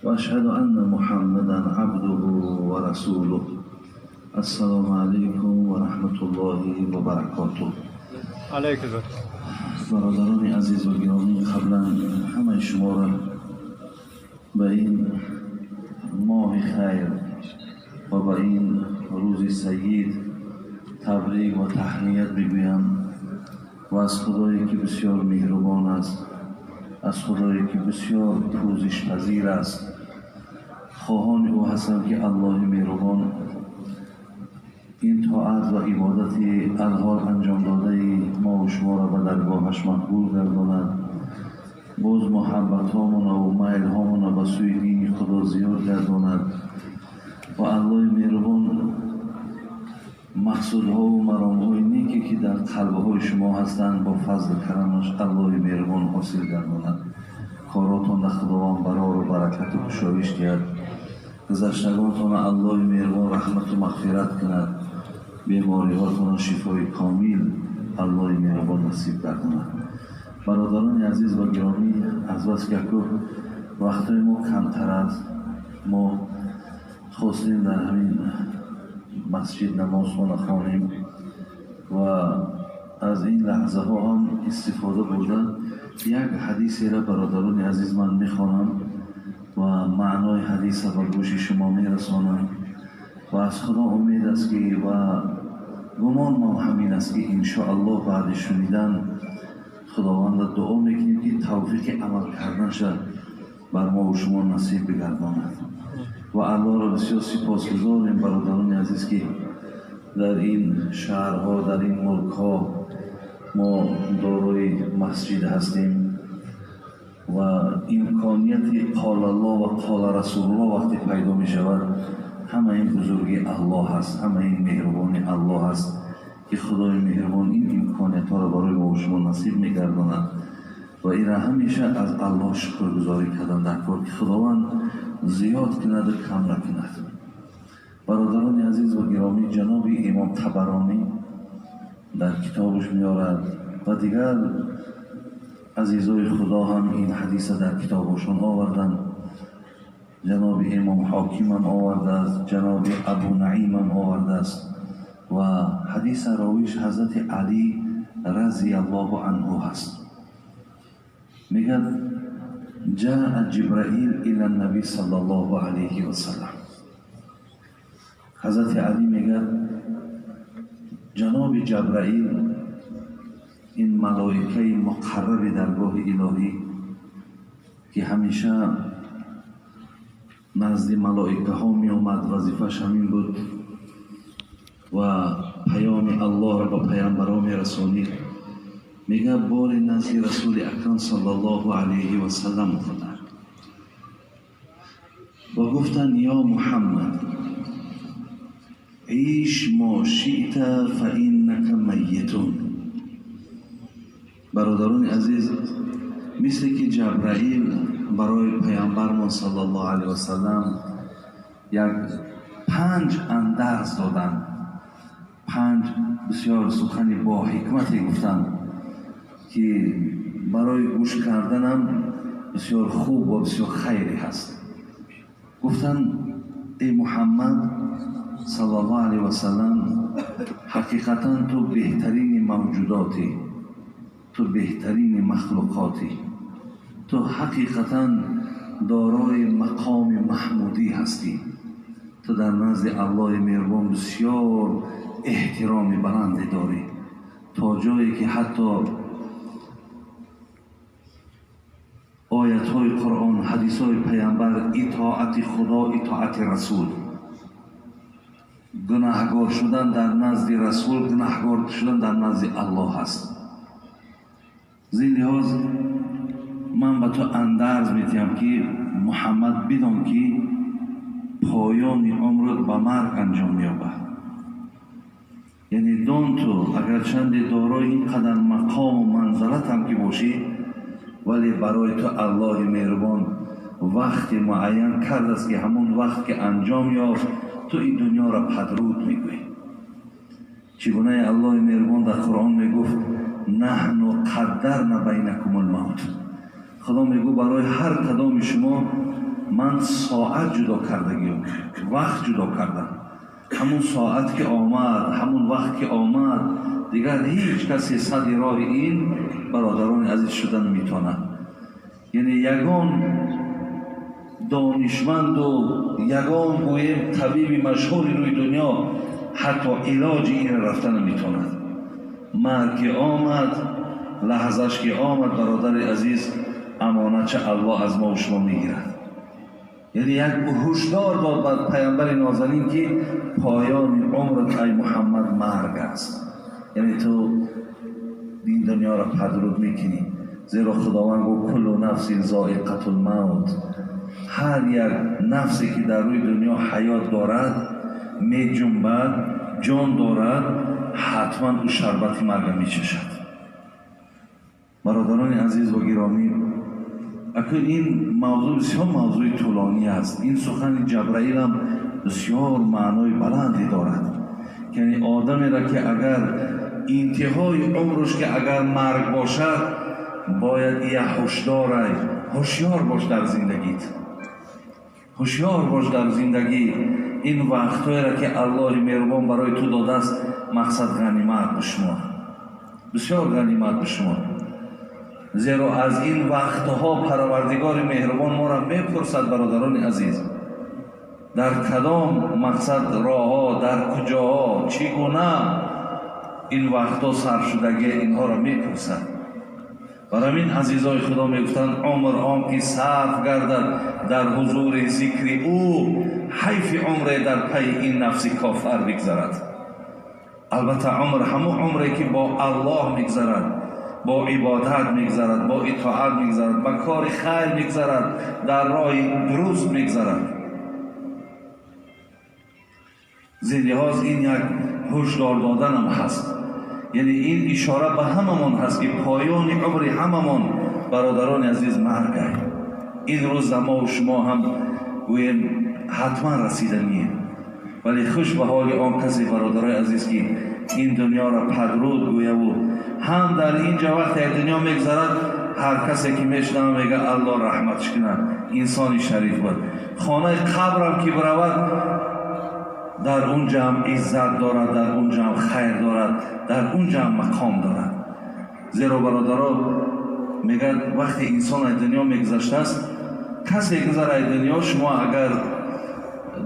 وأشهد أن محمدا عبده ورسوله. السلام عليكم ورحمة الله وبركاته. Алейкум. Бародарони азиз ва гиромӣ, қаблан ҳамаи шуморо ба ин моҳи хайр ва ба ин рӯзи саид табрик ва таҳният мегӯям ва аз Худое ки бисёр меҳрубон аст, аз Худое ки бисёр пӯзишпазир аст, хоҳони ӯ ҳастам, ки Аллоҳи меҳрубон ин тоат ва ибодати алҳол анҷом додаи мо ва шуморо ба даргоҳаш мақбул гардонад, боз муҳаббатҳомона ва майлҳомона ба сӯи дини Худо зиёд гардонад ва Аллоҳи меҳрубон мақсудҳову маромҳои неке, ки дар қалбҳои шумо ҳастанд, бо фазлу карамаш Аллоҳи меҳрубон ҳосил гардонад, коротон дар Худованд барору баракату кушоиш диҳад, гузаштагонтона Аллоҳи меҳрубон раҳмату мағфират кунад, бемориҳотона шифои комил Аллоҳи меҳрубон насиб гардонад. Бародарони азиз ва гиромӣ, аз бас ки яку вақтҳои мо камтар аст, мо хостем дар ҳамин масҷид намозхона хонем ва аз ин лаҳзаҳо ҳам истифода бурда, як ҳадисеро, бародарони азиз, ман мехонам ва маънои ҳадиса ба гӯши шумо мерасонам ва аз Худо умед аст ки ва гумон мо ҳамин аст, ки иншоаллоҳ баъди шунидан Худованда дуо мекунем, ки тавфиқи амал карданша бар мо ва шумо насиб бигардонад. Ва Аллоҳро бисёр сипосгузорем, бародарони азиз, ки дар ин шаҳрҳо, дар ин мулкҳо мо дорои масҷид ҳастем ва имконияти қолаллоҳ ва қола расулуллоҳ вақте пайдо мешавад, ҳама ин бузурги Аллоҳ ҳаст, ҳама ин меҳрубони Аллоҳ ҳаст, ки Худои меҳрубон ин имкониятҳоро барои мо шумо насиб мегардонад. Ва ира ҳамеша аз Аллоҳ шукргузорӣ кардан дар кор, ки Худованд зиёд кунаду кам накунад. Бародарони азиз ва гиромӣ, ҷаноби имом Табаронӣ дар китобаш меорад ва дигар азизои Худо ҳам ин ҳадиса дар китобошон оварданд. Ҷаноби имом Ҳокимам овардааст, ҷаноби Абу Наимам овардааст ва ҳадиса ровиш ҳазрати Алӣ разияллоҳу анҳу ҳаст. Мегӯяд: ҷаа Ҷибраил ила наби саллаллоҳу алайҳи васаллам. Ҳазрати Алӣ мегӯяд: ҷаноби Ҷабраил, ин малоикаи муқарраби даргоҳи илоҳӣ, ки ҳамеша назди малоикаҳо меомад, вазифааш ҳамин буд ва паёми Аллоҳро ба паямбарҳо мерасонид, мегӯяд, бори назди расули акрам саллаллоҳу алайҳи васаллам омаданд ва гуфтанд: «Ё Муҳаммад, عش ما شئت فإنك ميت». Бародарони азиз, мисле ки Ҷабраил барои паямбармон саллаллоҳу алайҳи васаллам як панҷ андарз доданд, панҷ бисёр сухани бо ҳикмате гуфтанд, ки барои гӯш карданам бисёр хуб ва бисёр хайре ҳаст. Гуфтанд: «Эй Муҳаммад саллаллоҳу алайҳи васаллам, ҳақиқатан ту беҳтарини мавҷудотӣ, ту беҳтарини махлуқотӣ, ту ҳақиқатан дорои мақоми маҳмудӣ ҳастӣ, ту дар назди Аллоҳи меҳрубон бисёр эҳтироми баланде дорӣ, то ҷое ки ҳатто оятҳои Қуръон, ҳадисҳои паямбар, итоати Худо, итоати расул, гунаҳгор шудан дар назди расул гунаҳгор шудан дар назди Аллоҳ аст. Зин лиҳоз ман ба ту андарз медиҳам, ки Муҳаммад, бидон, ки поёни умрат ба марг анҷом меёбад. Яъне дон, ту агарчанде дорои ин қадар мақому манзалатам ки бошӣ, вале барои ту Аллоҳи меҳрубон вақти муайян кардааст, ки ҳамон вақт ки анҷом ёфт, ту ин дунёро падруд мегӯӣ. Чӣ гунаи Аллоҳи меҳрубон дар Қуръон мегуфт: «Наҳну қаддарна байнакумул мавт». Худо мегӯ, барои ҳар кадоми шумо ман соат ҷудо кардагиам, вақт ҷудо кардам. Ҳамун соат ки омад, ҳамун вақт ки омад, дигар ҳеҷ касе сади роҳи ин бародарони азиз шуда наметавонад. Яъне ягон донишманду ягон гӯем табиби машҳури рӯи дунё ҳатто илоҷи инро рафта наметавонад. Марг ки омад, лаҳзаш ки омад, бародари азиз, амонатча Аллоҳ аз мо шумо мегирад. Яъне як ҳушдор дод ба паямбари нозанин, ки поёни умрат, ай Муҳаммад, марг аст. Яъне ту ин дунёро падруд мекунӣ, зеро Худованд гуфт: куллу нафсин зоиқатул мавт. Ҳар як нафсе ки дар рӯи дунё ҳаёт дорад, меҷунбад, ҷон дорад, ҳатман ӯ шарбати марга мечашад. Бародарони азиз ва гиромӣ, акун ин мавзӯъ бисёр мавзӯи тӯлонӣ аст. Ин сухани Ҷабраилам бисёр маънои баланде дорад. Яъне одамеро ки агар интиҳои умрш ки агар марг бошад, бояд я ҳушдорай, ҳушёр бош дар зиндагит, ҳушёр бош дар зиндагӣ. Ин вақтҳоеро ки Аллоҳи меҳрубон барои ту додааст, мақсад ғанимат бишумор, бисёр ғанимат бишумор, зеро аз ин вақтҳо Парвардигори меҳрубон моро мепурсад. Бародарони азиз, дар кадом мақсад роҳҳо, дар куҷоҳо, чӣ гуна ин вақтҳо сарфшудагӣ, инҳоро мепурсад. Бар ҳамин азизои Худо мегуфтанд: умр он ки сарф гардад дар ҳузури зикри ӯ, ҳайфи умре дар пайи ин нафси кофар бигзарад. Албатта, умр ҳамун умре ки бо Аллоҳ мегзарад, бо ибодат мегзарад, бо итоат мегзарад, ба кори хайр мегзарад, дар роҳи дуруст мегзарад. Зин лиҳоз ин як ҳушдор доданам ҳаст. Яъне ин ишора ба ҳамамон ҳаст, ки поёни умри ҳамамон, бародарони азиз, маргай. Ин рӯз мову шумо ҳам гӯем ҳатман расиданием. Вале хуш ба ҳоли он касе, бародарои азиз, ки ин дунёро падруд гӯяву ҳам дар ин ҷо вақте як дунё мегзарад, ҳар касе ки мешунава, мега: «Аллоҳ раҳматш кунад, инсони шариф буд». Хонаи қабрам ки биравад, дар он ҷамъ иззат дорад, дар он ҷамъ хайр дорад, дар он ҷамъ мақом дорад. Зеро, бародаро, мегӯяд, вақте инсон аз дунё мегузаштааст, касе гузар аз дунё, шумо агар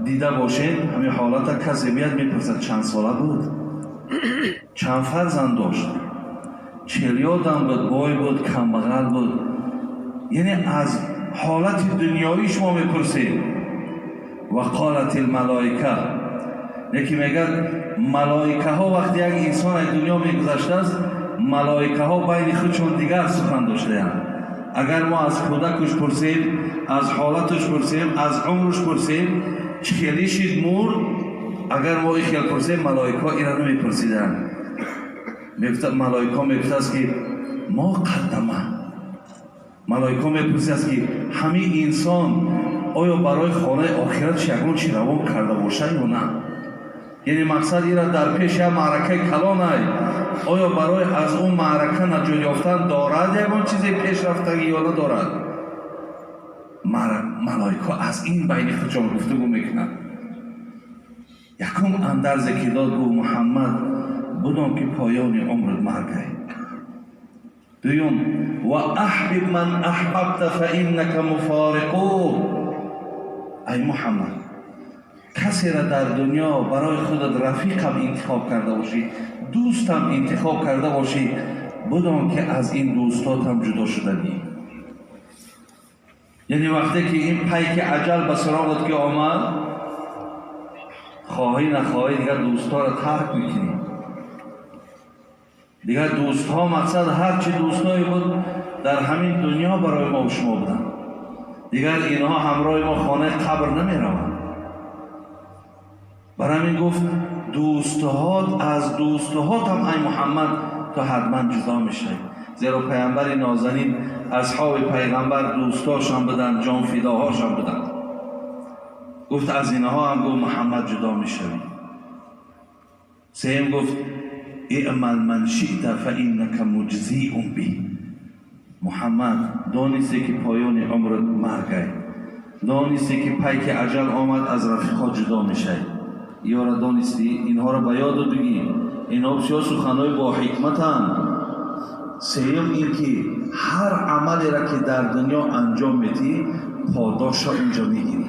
дида бошед ҳамин ҳолата, касе биёд, мепурсад: чанд сола буд, чанд фарзанд дошт, челёдам буд, бой буд, камбағал буд. Яъне аз ҳолати дунёӣ шумо мепурсед. Ва қолат илмалоика, яке мегӯяд, малоикаҳо вақте як инсон аз дунё мегузаштааст, малоикаҳо байни худшон дигар сухан доштаянд. Агар мо аз кӯдакуш пурсем, аз ҳолатуш пурсем, аз умруш пурсем, чӣ хеле шид, мурд, агар мо ин хел пурсем, малоикаҳо ира намепурсиданд. Малоикаҳо мегуфтааст, ки мо қаддама. Малоикаҳо мепурсидааст, ки ҳамин инсон оё барои хонаи охиратш ягон чи равон карда бошад ё на. Яъне мақсад ира дар пеш як маъракаи калонай, оё барои аз он маърака наҷот ёфтан дорад ягон чизе пешрафтагӣ ё надорад. Малоикаҳо аз ин байни худшон гуфтугӯ мекунанд. Якум андарзе ки дод, гуфт: «Муҳаммад, будон ки поёни умрат маргай». Дуюм: «Ва аҳбиб ман аҳбабта фа иннака муфориқу». Ай Муҳаммад, касеро дар дунё барои худат рафиқам интихоб карда бошӣ, дӯстам интихоб карда бошӣ, будон ки аз ин дӯстотам ҷудо шуданӣ. Яъне вақте ки ин пайки аҷал ба суроғат ки омад, хоҳӣ нахоҳӣ, дигар дӯстҳоро тарк мекунӣ. Дигар дӯстҳо, мақсад ҳарчи дӯстҳое буд, дар ҳамин дунё барои мо шумо буданд, дигар инҳо ҳамроҳи мо хонаи қабр намераванд. Бар ҳамин гуфт: дӯстҳот, аз дӯстҳотам, ай Муҳаммад, ту ҳатман ҷудо мешавӣ. Зеро паямбари нозанин, асҳоби пайғамбар дӯстошон буданд, ҷонфидоҳошон буданд. Гуфт, аз инҳо ҳам, гуфт, Муҳаммад, ҷудо мешавӣ. Сеюм гуфт: «Иъмал ман шиъта фа иннака муҷзиун би». Муҳаммад, донисте ки поёни умрат маргай, донисте ки пайки аҷал омад, аз рафиқҳо ҷудо мешай. Ёра донистӣ? Инҳоро ба ёду бигӣ. Инҳо бисёр суханҳои бо ҳикматанд. Сеюм ин ки ҳар амалеро ки дар дунё анҷом медиҳӣ, подошро инҷо мегирӣ.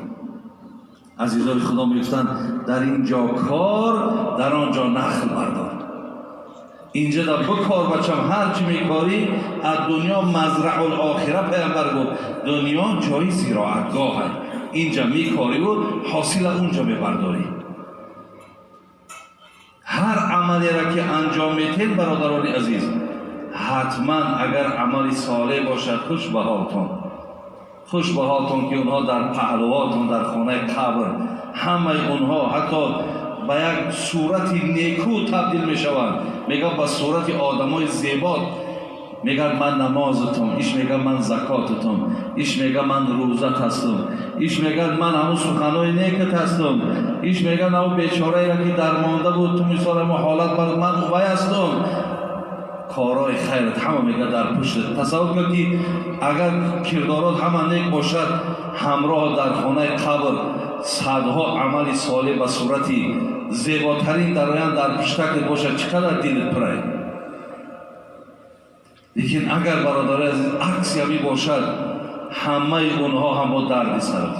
Азизои Худо мегуфтанд, дар ин ҷо кор, дар он ҷо нахл бардор. Инҷа дар бикор бачам, ҳар чӣ мекорӣ, аз дунё мазраъул охира. Пайғамбар гуфт, дунё ҷои зироатгоҳ аст. Инҷа мекориву ҳосила унҷа мебардорӣ. Ҳар амалеро ки анҷом медиҳед, бародарони азиз, ҳатман агар амали солеҳ бошад, хуш ба ҳолтон, хуш ба ҳолтон, ки онҳо дар паҳлувотон, дар хонаи қабр, ҳамаи онҳо ҳатто ба як сурати неку табдил мешаванд. Мегӯяд ба сурати одамои зебо. Мегӯяд ман намозатум, иш мегӯяд ман закотатум, иш мегӯяд ман рӯзат ҳастум, иш мегӯяд ман ҳамун суханои некат ҳастум, иш мегӯяд ҳамун бечораеро ки дармонда буд, ту мисол ҳамун ҳолат бар ман вай ҳастум. Корҳои хайрат ҳама мегӯяд дар пуштат. Тасаввур кун ки агар кирдорот ҳама нек бошад, ҳамроҳ дар хонаи қабр садҳо амали солеҳ ба сурати зеботарин дароянд дар пуштакат бошад, чӣ қадар дилат пурай. Лекин агар бародари азиз акси ҳамин бошад, ҳамаи онҳо ҳам бо дарди сарат.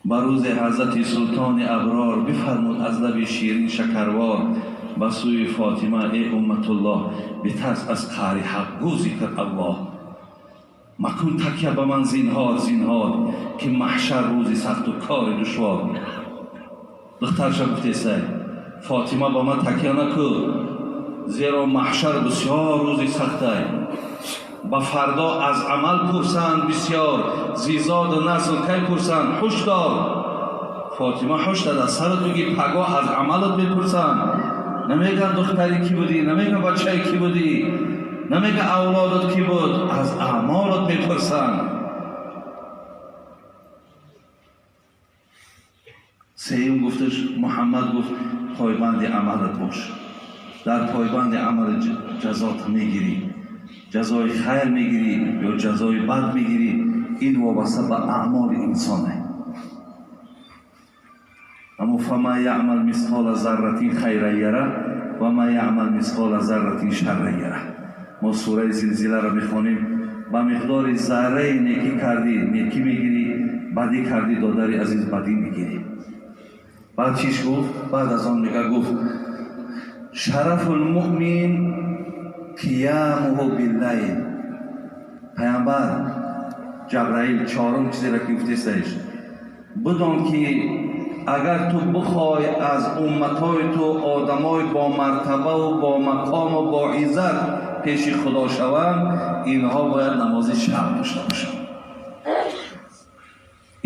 Ба рӯзи ҳазрати султони аброр бифармуд аз лаби ширин шакарвор ба сӯи Фотима: эй умматуллоҳ, битарс аз қаҳри ҳақ, гӯ зикр Аллоҳ. Макун такя ба ман зинҳор, зинҳор, ки маҳшар рӯзи сахту кори душвор. Духтарша гуфтесай, Фотима, ба ман такя накун, зеро маҳшар бисёр рӯзи сахтай. Ба фардо аз амал пурсанд бисёр, зизоду насл кай пурсанд, ҳуш дор. Фотима, ҳуш дад, аз сарат бигӣ, пагоҳ аз амалат мепурсанд. Намегӯянд духтари кӣ будӣ, намегӯянд бачаи кӣ будӣ, намегӯянд авлодат кӣ буд, аз аъмолат мепурсанд. Сеюм гуфташ, Муҳаммад гуфт, пойбанди амалат бош. Дар пойбанди амал ҷазот мегирӣ, ҷазои хайр мегирӣ ё ҷазои бад мегирӣ. Ин вобаста ба аъмоли инсоне. Аммо фама яъмал мисқола зарратин хайран яра ва ма яъмал мисқола зарратин шарран яра. Мо сураи Зилзиларо мехонем. Ба миқдори зарраи некӣ кардӣ, некӣ мегирӣ, бадӣ кардӣ, додари азиз, бадӣ мегирӣ. Баъд чиш гуфт? Баъд аз он мега гуфт: шарафул муъмин қиямуҳу биллайл. Пайғамбар Ҷабраил чорум чизеро ки гуфтестаиш, бидон ки агар ту бихоҳӣ аз умматҳои ту одамои бо мартабаву бо мақому бо иззат пеши Худо шаванд, инҳо бояд намози шаб дошта бошанд.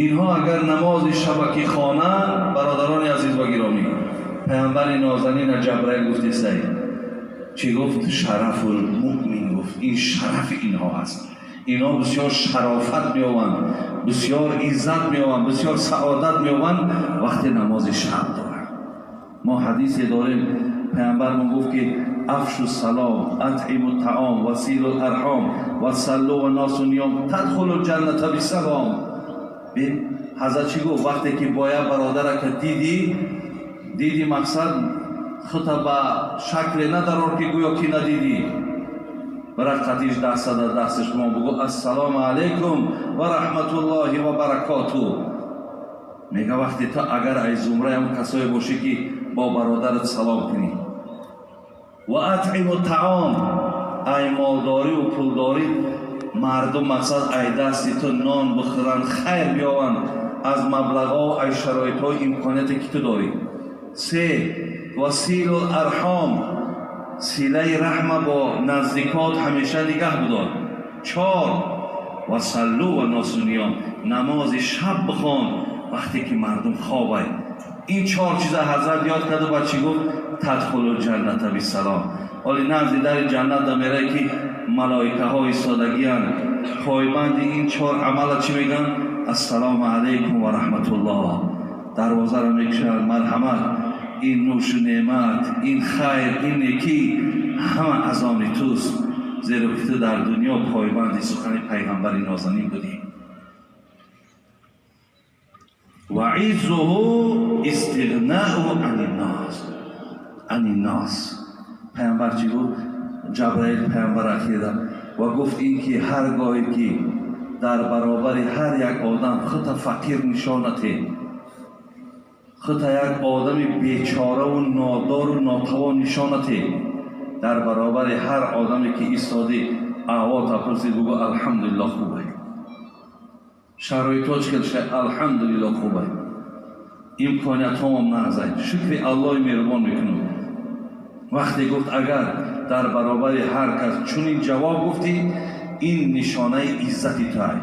Инҳо агар намози шабакӣ хонанд, бародарони азиз ва гиромӣ, пайғамбари нозанина Ҷабраил гуфтестай, чӣ гуфт? Шарафул муъмин гуфт. Ин шарафи инҳо аст. Инҳо бисёр шарофат меёбанд, бисёр иззат меёбанд, бисёр саодат меёбанд вақте намози шаб доранд. Мо ҳадисе дорем, пайғамбармон гуфт ки афшу салом, атъиму таом, василу арҳом, васаллу ва носу ниём, тадхулу ҷанната бисалом. Бин, ҳазрат чӣ гуфт? Вақте ки бо як бародарака дидӣ, дидӣ мақсад хута ба шакле надарор ки гӯё ки надидӣ. Барақатиш даст зада дасташ мо бугӯ ассалому алайкум ва раҳматуллоҳи ва баракоту. Мега вақте ту агар ай зумраи ҳам касое бошӣ ки бо бародарат салом кунӣ, ва атъиму таом, ай молдорию пулдорӣ мардум мақсад ай дасти ту нон бихӯранд, хайр биёванд аз маблағҳо, ай шароитҳои имконияте ки ту дорӣ. Се, василу арҳом, силаи раҳма бо наздикот ҳамеша нигаҳ бидор. Чор, васаллу ва носу ниём, намози шаб бихон вақте ки мардум хобай. Ин чор чиза ҳазрат ёд карду ба чӣ гуфт? Тадхулу ҷанната бисалом. Ҳоли назди дари ҷаннат дамерае ки малоикаҳо истодагиянд, пойбанди ин чор амала чӣ мегӯянд? Ассалому алайкум ва раҳматуллоҳ. Дарвозаро мекушанд, марҳамат. Ин нӯшу неъмат, ин хайр, ин некӣ ҳама аз они туст, зеро ки ту дар дунё пойбанди сухани пайғамбари нозанин будӣ. Ва иззуҳу истиғнаъу аниннос. Пайғамбар чӣ гуфт? Ҷабраил пайғамбар ахида ва гуфт ин ки ҳар гоҳе ки дар баробари ҳар як одам худта фақир нишонате, худта як одами бечораву нодору нотавон нишонате, дар баробари ҳар одаме ки истодӣ, аҳволта пурсӣ, бугӯ: «Алҳамдулиллоҳ, хубай». Шароитҳо чӣ хел шай? «Алҳамдулиллоҳ, хубай». Имкониятҳоам нағзай, шукри Аллоҳи меҳрубон мекунам. Вақте гуфт, агар дар баробари ҳар кас чунин ҷавоб гуфтӣ, ин нишонаи иззати туай.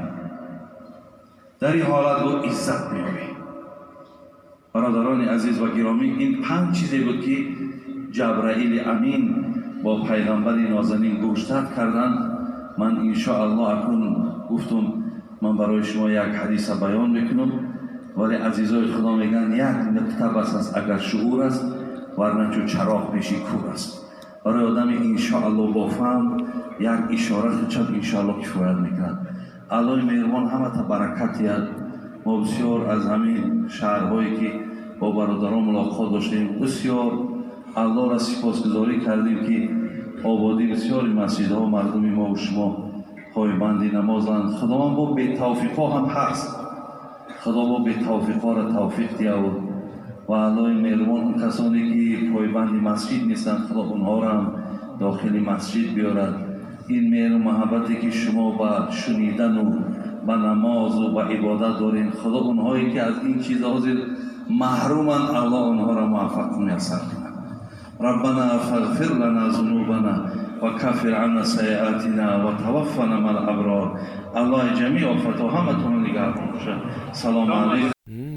Дар ин ҳолат гуфт, иззат меёбӣ. Бародарони азиз ва гиромӣ, ин панҷ чизе буд, ки Ҷабраили Амин бо пайғамбари нозанин гӯштад карданд. Ман иншоаллоҳ акнун гуфтум, ман барои шумо як ҳадиса баён мекунам, вале азизои Худо мегӯянд, як нуқта бас аст, агар шуур аст, варна чу чароғ пеши кур аст. Барои одами иншоаллоҳ бофаҳм як ишора хучад иншоаллоҳ кифоят мекунад. Аллоҳи меҳрубон ҳамата баракат диҳад. Мо бисёр аз ҳамин шаҳрҳое ки бо бародарон мулоқот доштем, бисёр Аллоҳро сипосгузорӣ кардем, ки ободӣ бисёри масҷидҳо, мардуми мо шумо пойбанди намозанд. Худованд бо бетавфиқҳо ҳам ҳаст, Худо бо бетавфиқҳоро тавфиқ диҳад ва Аллоҳи меҳрубон он касоне ки пойбанди масҷид нестанд, Худо онҳоро ҳам дохили масҷид биёрад. Ин меҳру муҳаббате ки шумо ба шунидану ба намозу ба ибодат доред, Худо онҳое ки аз ин чиз ҳозир маҳруманд, Аллоҳ онҳоро муваффақ муяссар кунад. ربنا فاغفر لنا ذنوبنا وكفر عنا سيئاتنا وتوفنا مع الابرار. الله جميع آفات همتون نگهبان باشه. سلام علیکم.